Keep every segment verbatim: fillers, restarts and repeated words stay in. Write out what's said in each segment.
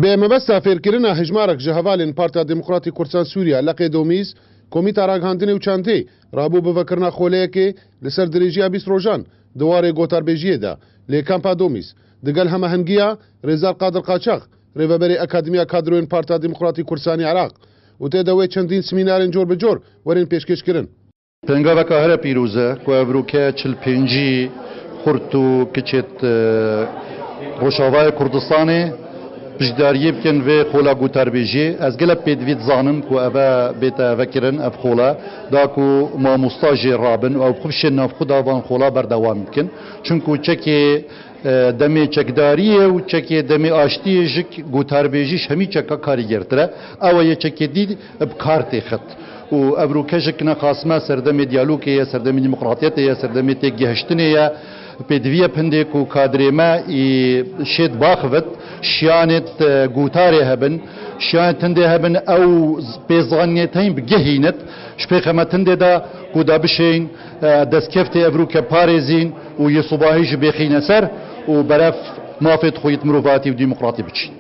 Bi mebesta fêrkirina hejmarek ji hevalên Partiya Demokratî Kurdistan Sûriya, Leqê Domîz, Komîta Ragihandinê û Çandê rabû bi vekirina xoleyekê li ser dirêjiya bîst rojan di warê gotarbêjiyê de lê kampa Domîz, digel hemahengiya Rêzdar Qadir Qaçax, rêveberê Akademiya Kadroyên Partiya Demokratî Kurdistanî Iraq û tê de wê çendîn semînarên cor bi cor werin pêşkêş kirin. Pêngaveka here pîroz e ku evroke çil pêncî xurt û kiçêt, e, Rojavayê Kurdistanê piştdariyê bikin vê xola gotarbêjiyê. Ez gelek pêdivî dizanim ku eve bête vekirin, ev xola, da ku mamosta jê rabin û ew xwe bişên nav xwe da van xola berdewam bikin. Çunku çekê, e, demê çekdariyê û çekê demê aştiyê ji gotarbêjî ji hemî çeka karîgertir e. Ew ye çekê dî bi kar tê xist. Û evroke ji kine xasme serdemê diyalogê ye, serdemê demokratiyetê ye, serdemê têgihiştinê ye. Pêdiviye pindê ku kadrê me î şêt baxivit, şiyanêt, e, gotarê hebin, şiyanêt tindê hebin, ew pêzaniyeteyên bi gehînit, ji pêxemetindê de ku da bişên, e, destkeftê evroke parêzîn û yê sobahî ji bêxîne ser û berev mafê xwe yêt mirovatî û demokratî biçîn.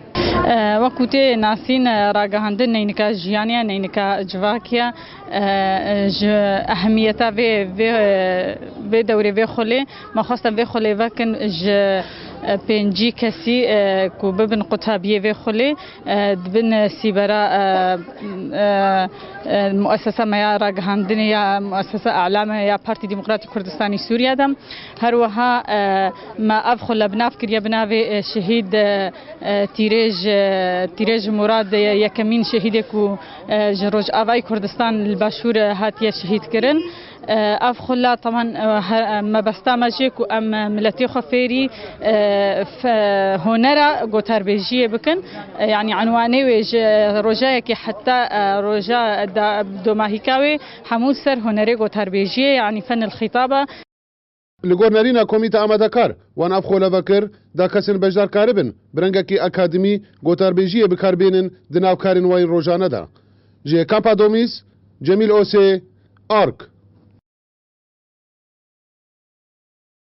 E, wekû tê nasîn, e, ragihandin neynika jiyanê ye, neynika civakê ye, e, e, ji ehemiyeta vê, vê, e, vê dewrê vê xulê, me xwestin vê xulê vekin ji, e, pêncî kesî, e, ku bibin qutabiyê vê xulê, e, dibin sîbera, e, e, e, muessesa me ya ragihandinê ya muessesa e'lame ya Partî Demokratîk Kurdistanî Sûriye de. Her wiha, e, me ev xule bi nav kiriye bi navê, e, şehîd, e, e, Tîrêj, e, Tîrêj Murad, e, yekemîn şehîdê ku, e, ji Rojavayê Kurdistan li Başûr, e, hatiye şehîd kirin. E, ev xula teman, e, her, e, mebesta me jê ku em, e, miletê xwe fêrî, e, fe-, honera gotarbêjiyê bikin. E, yanî enwanê wê ji rojayekê heta, e, roja da-, domahîka wê hemû ser honerê gotarbêjiyê, yanî fenil xîtaba. Li gor nerîna komîta amadekar, wan ev xole vekir, da kesên beşdar karibin bi rengekî akademî gotarbêjiyê bi kar bênin di nav karên wayên rojane de. Ji Kampa Domîz, Cemîl Osê, Ark.